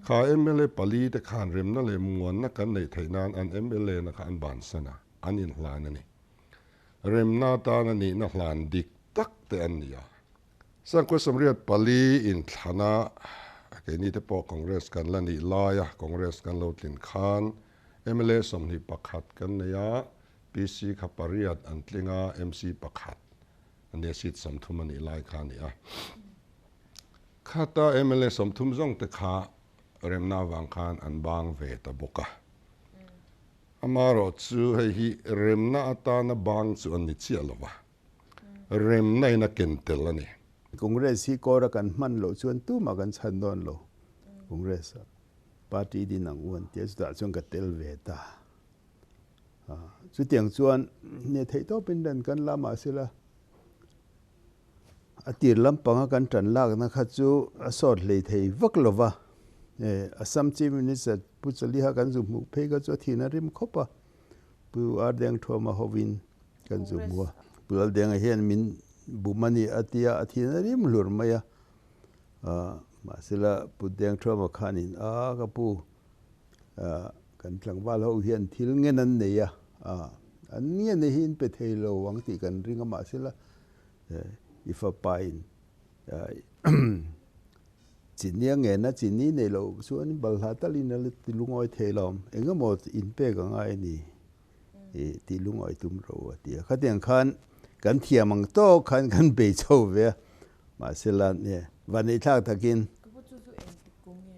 Kha mla pali te khan remna leh muanna kan neih theih nan an mla na kha an bansan a, an inhlan a ni. Remna atana nihna hlan dik tak te an ni a. Sangkhaw Samriat pali inthlana keini te pawh Congress kan la nih laia Congress kan lo tlin khan mla 21 kan nei a, PC kha pariat an tling a, MC pakhat a nia seat 30 a nih lai kha a ni a. Khata mla 30 zawng te kha remna avang khan an bang ve ta bawk a. Amaherawh chu hei hi remna atana bang chu an ni chiah lo va, remna in a ken tel a ni. Congress hi kawra kan hman loh chuan tumah kan chhan dawn lo. Congress a party din ang u an tia chutah chuan ka tel ve ta. Chutiang chuan nia theih tawpin ran kan la mahsela A tir lampanga kan tan lakna kha chu a sawt hlei thei vak lo va. Assam Chief Minister Pu Chaliha kan zu hmuh phei kha chu a thin a rim khawp a. Pu Ardengthuama hovin kan zu hmu a. Pu Laldenga hian min bum a ni a ti a, a thin a rim hlur mai a. Mahsela Pu Dengthuama khanin a ka pu kan tlangval ho hian thil ngen an nei a, an ngen hi in pe thei lo ang tih kan ring a mahsela i fapain Chini a ngen a, chini nei loh chuan balhla talin a la ti lungawi thei lo. Eng emaw inpek a ngai a ni i tih lungawi tum ro a ti a. Khatiang khan kan thiam ang tawk khan kan bei chho ve a, mahse la nge vanneih thlak takin. Ka pu chu chu eng tik kum nge?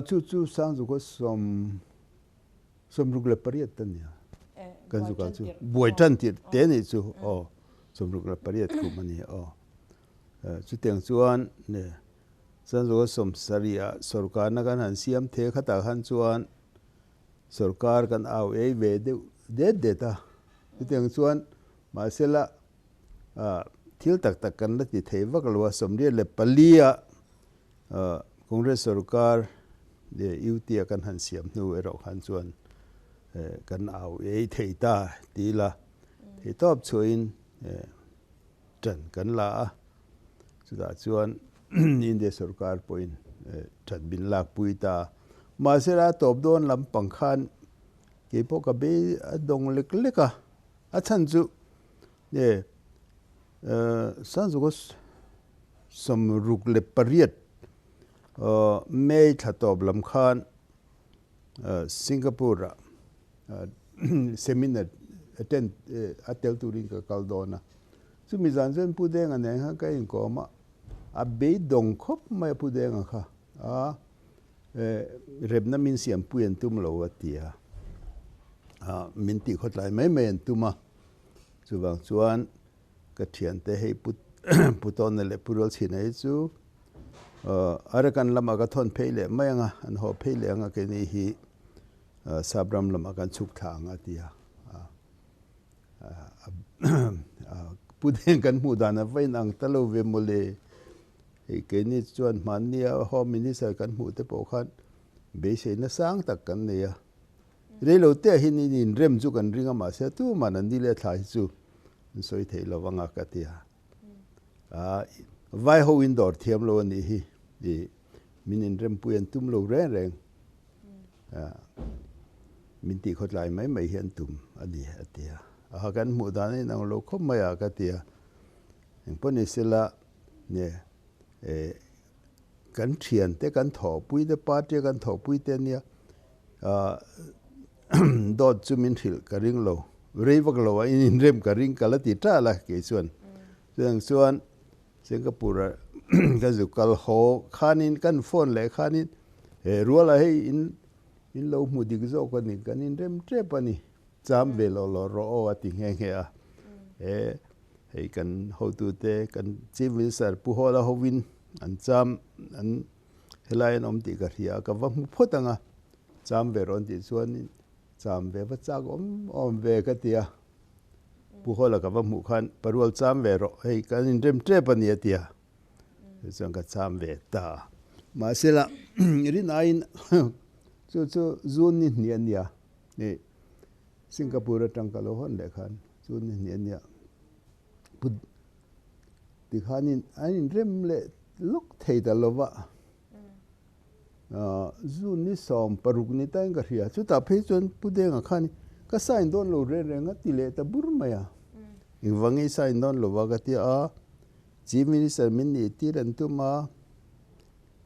Chu chu Sangzukhaw 68 ta nia. Kan zu kal chu buai tan tirh te nih chu aw 68 kum a ni aw. Chutiang chuan Chanzual 70 ah sorkarna kan han siam the khatah khan chuan sorkar kan au ei ve deuh det det a. Chutiang chuan mahsela thil tak tak kan la ti thei vak lo a, 84 ah Congress sorkar UT a kan han siam hnu erawh khan chuan kan au ei thei ta ti ila thei tawp chhuahin Ṭan kan la a, chutah chuan India sorkar pawhin ṭan min lakpui ta a. Mahse a tawp dawn lampang khan kei pawh ka bei a dawng lek lek a, a chhan chu nge Sanzuka 68 May thla tawp lam khan Singapore-ah seminar attend a tel turin ka kal dawn a. Chumi zan chuan Pu Denga nen khan ka inkawm a, a beidawng khawp mai a Pu Denga kha a remna min siampui an tum lo a ti a, min tih khawtlai mai mai an tum a. Chuvang chuan ka thiante hei Pu Pu Tawna leh Pu Rualchhina hi chu Arakan lamah ka thawn phei leh mai ang a, an haw phei leh ang a keini hi Sapram lamah kan chhuk thla ang a ti a. Pu Deng kan hmuh dan a va inang ta lo ve mawle. Hei keini chuan hmannia Home Minister kan hmuh te pawh khan beiseina sang tak kan nei a. Reilo te ah hian in inrem chu kan ring a mahse tuman an ni leh thla hi chu an sawi theih lo anga ka ti a. Vai ho in dawr thiam lo a nih hi i min inrempui an tum lo reng reng min tih khawtlai mai mai hi an tum a ni a ti a. A kan hmuh dan a inang lo khawp mai a ka ti a. Engpawh ni sela nge kan thiante kan thawhpui te party a kan thawhpui te ania dawt chu min hrilh ka ring lo rei vak lo a in inrem ka ring ka la ti tal a kei chuan chutiang chuan Singapore ah ka zu kal haw khanin kan phone leh khanin he rual ah hei in in lo hmu dik zawk a ni kan inrem tep a ni cham ve lo lo rawh aw a ti nghe nghe a he Hei kan hotute kan Chief Minister Pu Hawla hovin an cham an helai an awm tih ka hria a, ka va hmu phawt ang a, cham ve rawn tih chuan cham ve va chak awm awm ve ka ti a, Pu Hawla ka va hmuh khan parual cham ve rawh hei kan inrem tep a ni a ti a, chuan ka cham ve ta a. Mahsela rin aiin chu chu June ni hnih a nia, Singapore atang ka lo hawn leh khan chu ni hnih a nia. Pu tikhanin an inrem leh lawk thei ta lo va, June ni 16 ni tain ka hria. Chutah phei chuan Pu Denga khan ka sign dawn lo reng reng a ti leh ta bur mai a. Engvangin i sign dawn lo va ka ti a, Chief Minister min nih tir an tum a,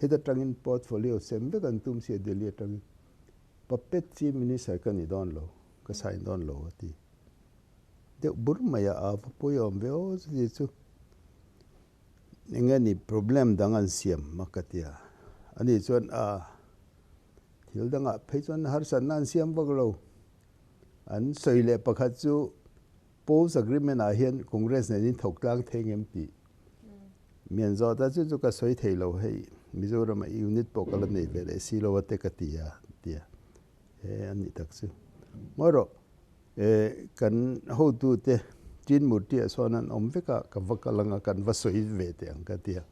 heta tangin portfolio sem vek an tum sia Delhi atangin. Puppet Chief Minister ka ni dawn lo, ka sign dawn lo a ti. Deuh bur mai a, a va pawi awm ve aw chuti chu eng nge ni problem dang an siam a ka ti a, ani chuan a thil dangah phei chuan harsatna an siam vak lo, an sawi leh pakhat chu post agreement ah hian Congress nen in thawk tlang thei ngem tih mi an zawt a, chu chu ka sawi thei lo hei Mizoram ah unit pawh ka la nei ve leh si lo a te ka ti a ti a. He a nih tak chu. Ngawi rawh, kan hotute Tin Murti-ah sawn an awm vek a, ka va kal ang a, kan va sawi ve teh ang ka ti a.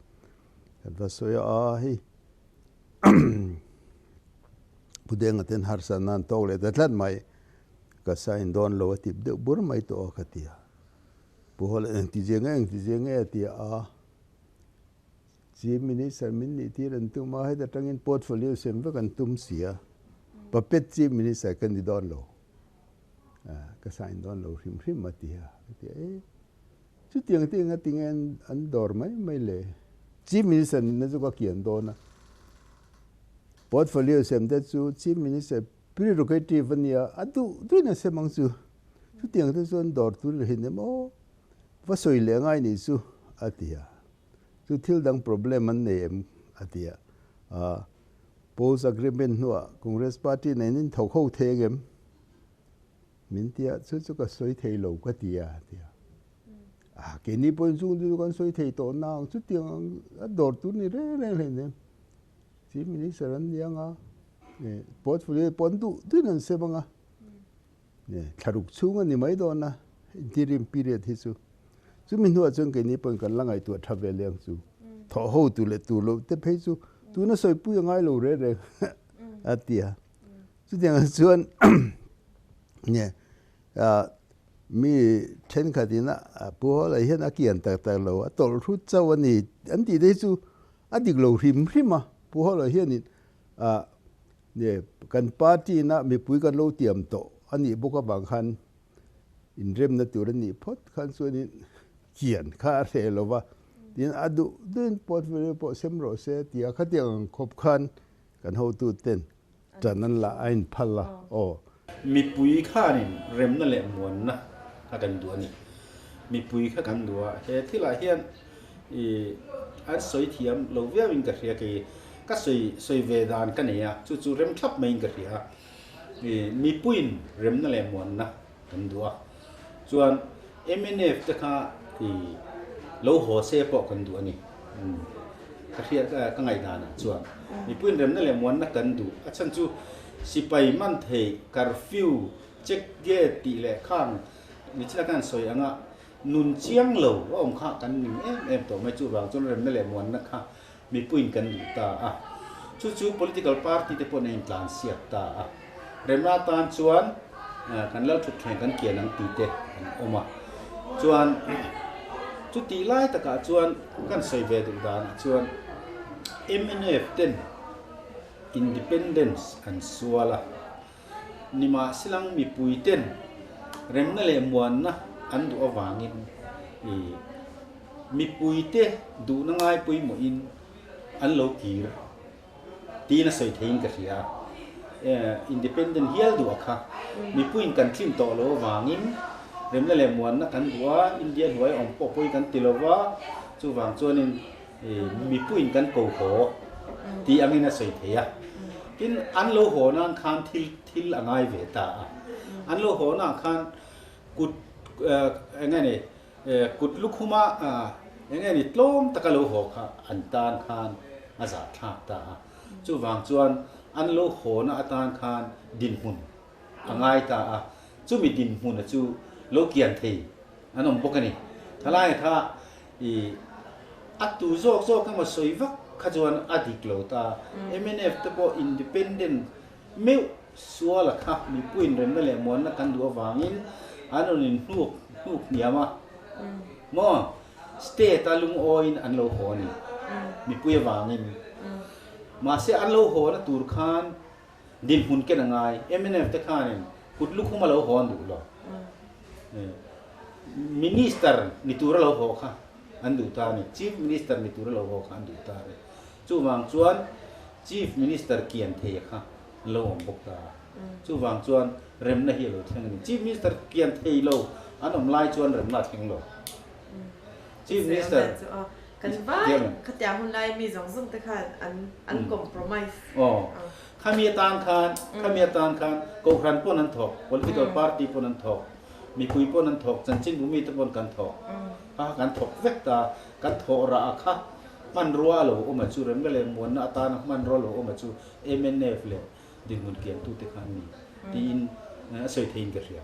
Kan va sawi a, a hei Pu Denga ten harsatna an tawk leh ta tlat mai. Ka sign dawn lo a tip deuh bur mai tawh a ka ti a. Pu Hawla engti zia nge engti zia nge a ti a. Chief Minister min nih tir an tum a, heta tangin portfolio sem vek an tum si a. Puppet Chief Minister ka ni dawn lo. Ka sign dawn lo hrim hrim a ti a. Ka ti a, e chutiang te enga tinge an dawr mai mai le. Chief Minister nihna chu ka kian dawn a. Portfolio sem te chu Chief Minister Prerogative a nia, a duh duhin a sem ang chu. Chutiang te chuan dawr tur leh hin em aw, va sawi leh ngai nih chu a ti a. Chu thil dang problem an nei em a ti a. Aa, Post agreement hnuah Congress party nen in thawk ho thei ang em? Min ti a, chu chu ka sawi thei lo ka ti a, a ti a. Aa, keini pawhin chung chu kan sawi thei tawh nang, chutiang a dawr tur ni reng reng hleinem. Chief Minister an ni anga, portfolio pawh an duh duhin an sem anga, thlaruk chhung a ni mai dawn a, interim period hi chu. Chumi hnuah chuan keini pawhin kan la ngaihtuah tha ve leh ang chu. Thawh ho tu leh tur loh te phei chu tuna sawipui a ngai lo reng reng a ti a. Chutiangah chuan mi thenkhatin a Pu Hawla hian a kian tak tak lo, a tawlh hrut chauh a ni an tih te hi chu A dik lo hrim hrim a, Pu Hawla hianin ah ne kan party ina mipui kan lo tiam tawh a nih bawk avang khan inremna tur a nih phawt khan chuanin kian kha a hreh lo va, tin a duh duhin portfolio pawh sem rawh se a ti a, khatiang ang khawp khan kan hotuten ṭan an la a inphal a, aw. Mipui khanin remna leh muanna kha kan duh a ni. Mipui kha kan duh a, he thilah hian i an sawi thiam lo viauin ka hria kei ka sawi sawi ve dan ka nei a, chu chu rem thlap maiin ka hria a. I mipuiin remna leh muanna kan duh a, chuan mnf te kha i lo haw se pawh kan duh a ni. Ka hria ka ngaihdanah chuan mipuiin remna leh muanna kan duh a chhan chu sipai man thei curfew check gate tih leh khang nichina khan sawi anga nun chiang lo a awm kha kan ning em em tawh mai chuvang chuan remna leh muanna kha mipuiin kan duh ta a chu chu political party te pawhin a intlan siak ta a remna atan chuan kan lal thut thleng kan kian ang tih te an awm a chuan chutih lai takah chuan kan sawi ve duh danah chuan mnf ten Independence an sual a, nimahsilang mipuiten remna leh muanna an duh avangin i mipuite duhna ngai pawimawhin an lo kir tiin a sawi theiin ka hria a. Independent hial duh a kha mipuiin kan tlin tawh lo avangin remna leh muanna kan duh a, India hnuai awm pawh pawi kan ti lo va, chuvang chuanin Mipuiin kan ko haw tih angin a sawi thei a. Tin, an lo haw nan khan thil thil a ngai ve ta a. An lo haw nan khan kut eng nge ni kut lukhuma eng nge ni tlawm taka lo haw kha an tan khan a zahthlak ta a. Chuvang chuan an lo hawna atan khan dinhmun a ngai ta a. Chumi dinhmuna chu lo kian thei an awm bawk a ni. Thalai kha I a tu zawk zawk emaw sawi vak kha chuan a dik lo ta. Mnf te pawh independent meuh suala kha mipuiin remna leh muanna kan duh avangin an rawn in hnuk hnuk hniam a maw state a lungawiin an lo haw a ni mipui avangin. Mahse an lo haw na tur khan dinhmun ken a ngai. Mnf te khanin kut lukhum a lo haw an duh lo. Minister ni tura lo haw kha an duh ta a ni. Chief Minister ni tura lo haw kha an duh ta a ni. Chuvang chuan Chief Minister kian thei kha an lo awm bawk ta a. Chuvang chuan remna hi a lo thleng a ni. Chief Minister kian thei lo an awm lai chuan remna a thleng lo. Chief Minister Kan vai khatiang hun lai mi zawng zawng te khan an compromise. Aw. Khami atan khan, khami atan khan Kohhran pawn an thawk, political party pawn an thawk, mipui pawn an thawk, chanchinbu mite pawn kan thawk. Kha kha kan thawk vek ta, kan thawh rah a kha hmanrua a lo awm a chu, remna leh muanna atana hmanrua lo awm a chu mnf leh dinhmun kiantute kha an ni tiin a sawi theiin ka hria.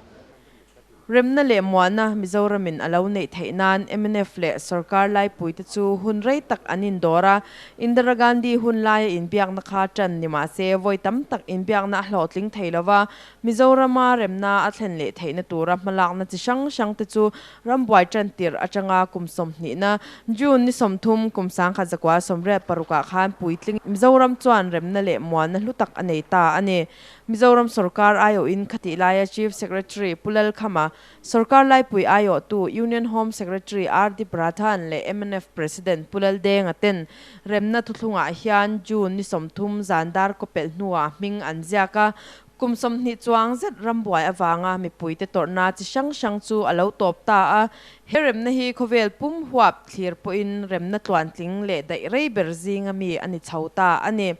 Remna leh muanna Mizoramin a lo neih theih nan mnf leh sorkar laipuite chu hun rei tak an indawr a, Indira Gandhi hun laia inbiakna kha ṭan ni mah se vawi tam tak inbiakna a hlawhtling thei lo va, Mizorama remna a thlen leh theihna tura hmalakna chi hrang hrangte chu rambuai ṭan tirh aṭanga kum sawmhnihna June ni 30 kum 1986 ah khan puitling Mizoram chuan remna leh muanna hlu tak a nei ta a ni. Mizoram sorkar aiawhin khatih laia Chief Secretary Pu Lalkhama, sorkar laipui aiawhtu Union Home Secretary RD Pradhan leh mnf President Pu Laldenga ten remna thuthlungah hian June ni 30 zan dar kawpelh hnuah hming an ziak a, kum 20 chuang zet rambuai avanga mipuite tawrhna chi hrang hrang chu a lo tawp ta a. He remna hi khawvel pum huap thlir pawhin remna tluantling leh daih rei ber zinga mi a ni chho ta a ni.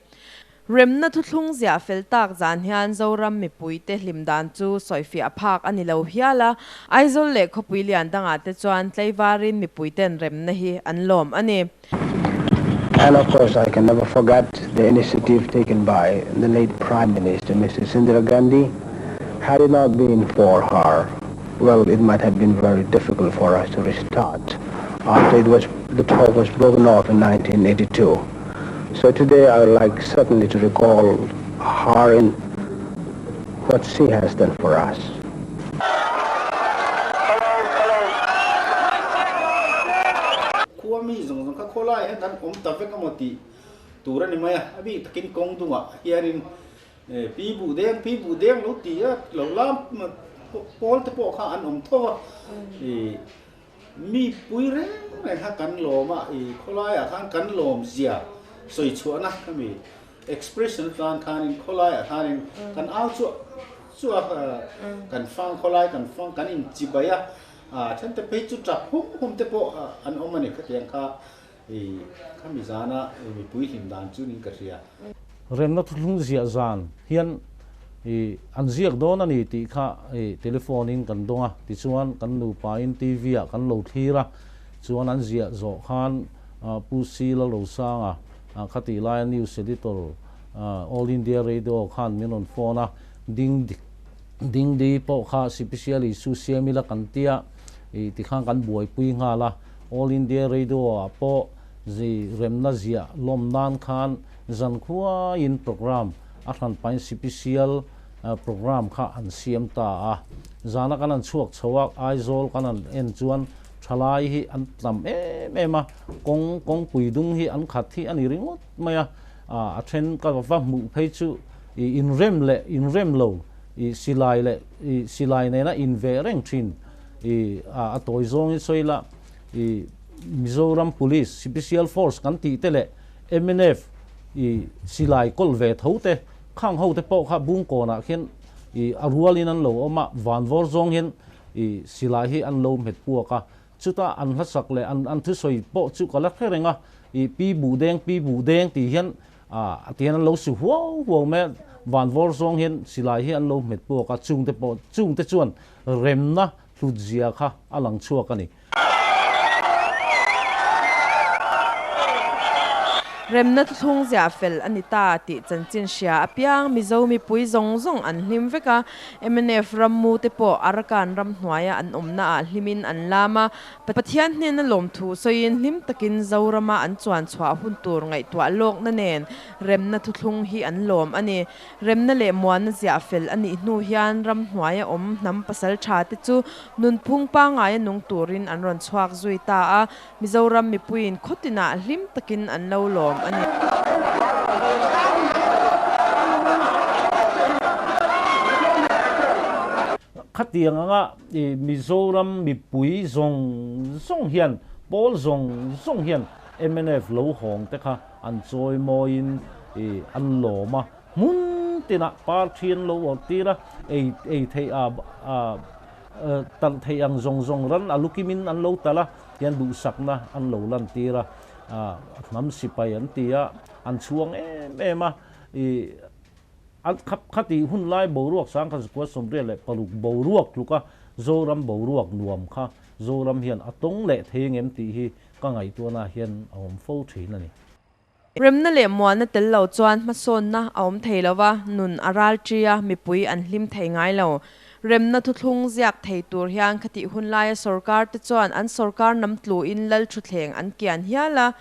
Remna thuthlung ziah fel tak zan hian Zoram mipuite hlim dan chu sawifiah phak a ni lo hial a, Aizawl leh khawpui lian dangah te chuan tlaivarin mipuiten remna hi an lawm a ni. And of course I can never forget the initiative taken by the late Prime Minister Mrs. Indira Gandhi. Had it not been for her, well, it might have been very difficult for us to restart after it was the talk was broken off in 1982. So today I would like certainly to recall her in what she has done for us. Khua mi zawng zawng kha khawlai hian an awm ta vek emaw tih tur a ni mai a, a bik takin kawng dungah hianin pi buh deng pi buh deng lo ti a lo lam pawl te pawh kha an awm tho a, mi pui reng reng kha kan lawm a, khawlaiah khan kan lawm zia sawi chhuahna kha mi expression atan khanin khawlaiah khanin kan au chuah chuah a, kan fang khawlai kan fang kan inchibai a, then te phei chu tap hum hum te pawh an awm a ni khatiang kha khami zana mipui hlim dan chu niin ka hria. Remna thuthlung ziah zan hian an ziak dawn a ni tih kha telephone in kan dawng a, tichuan kan nupa in TV ah kan lo thlir a, chuan an ziah zawh khan Pu Si Lalrosanga khatih laia news editor All India Radio khan min rawn phone a, ding Dingdi pawh kha sipisial isu siam ila kan tia tikhan kan buaipui nghal a, All India Radio ah pawh zi remna ziah lawm nan khan zankhuaiin program a hran pahin sipisial program kha an siam ta a. Zana kan han chhuak chho a, Aizawl kan han en chuan thalai hi an tlam em em a, kawng kawngpui dung hi an khat hi a ni ringawt mai a, a then ka va hmuh phei chu inrem leh inrem lo silai leh silai nena inve reng thin a tawi zawngin sawi la Mizoram Police Special Force kan tih te leh mnf silai kawl ve tho te khang ho te pawh kha bungkawnah khian a rualin an lo awm a, vanvawr zawng hian silai hi an lo hmet puak a, Chuta an hlasak leh an thusawi pawh chu ka la hre reng a, i pi buh deng, pi buh deng tih hian a ti hian an lo si huau huau mai a, vanvawr zawng hian silai hi an lo hmet puak a, chungte pawh chungte chuan remna hlutzia kha a lang chhuak a ni. Remna thuthlung ziah fel a ni ta tih chanchin hria apiang Mizo mipui zawng zawng an hlim vek a, Mnf rammu te pawh Arakan ram hnuaia an awmnaah hlimin an lam a, Pathian hnena lawmthu sawiin hlim takin Zorama an chuan chhuah hun tur ngaihtuah lawkna nen remna thuthlung hi an lawm a ni. Remna leh muanna ziah fel a nih hnu hian ram hnuaia awm hnam pasal tha te chu nunphung pangaia nung turin an rawn chhuak zui ta a, Mizoram mipuiin khawtinah hlim takin an lo lawm a ni. Khatiang anga Mizoram mipui zawng zawng hian, pawl zawng zawng hian mnf lo hawng te kha an chawi mawiin an lawm a, hmun tinah parthi an lo awrh tir a, ei ei theih a talh theih ang zawng zawng ran a lukimin an lo talh a, Tian duhsakna an lo lantir a, hnam sipai an ti a, an chhuang em em a, i an khap khati hun lai boruak 1986 boruak tluka Zoram boruak nuam kha Zoram hian a tawng leh thei ngem tih hi ka ngaihtuahna hian a awm fo thin a ni. Remna leh muanna tel lo chuan hmasawnna a awm thei lo va, nun a ral ṭi a, mipui an hlim thei ngai lo. Remna thuthlung ziak thei tur hian khatih hun laia sorkar te chuan an sorkar nam tluin lal thutthleng an kian hial a.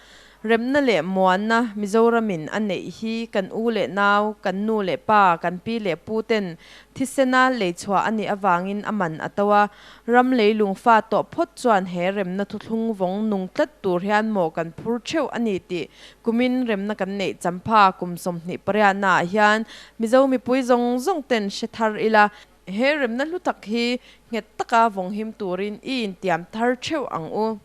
Remna leh muanna Mizoramin a neih hi kan u leh nau, kan nu leh pa, kan pi leh pu ten thisena leichhuah a nih avangin a man a to a. Ram leilung fa tawh phawt chuan he remna thuthlung vawng nung tlat tur hian maw kan phur theuh a ni tih kumin remna kan neih champha kum 28 naah hian Mizo mipui zawng zawng ten hre thar ila, he remna hlu tak hi nghet taka vawng him turin i intiam thar theuh ang u.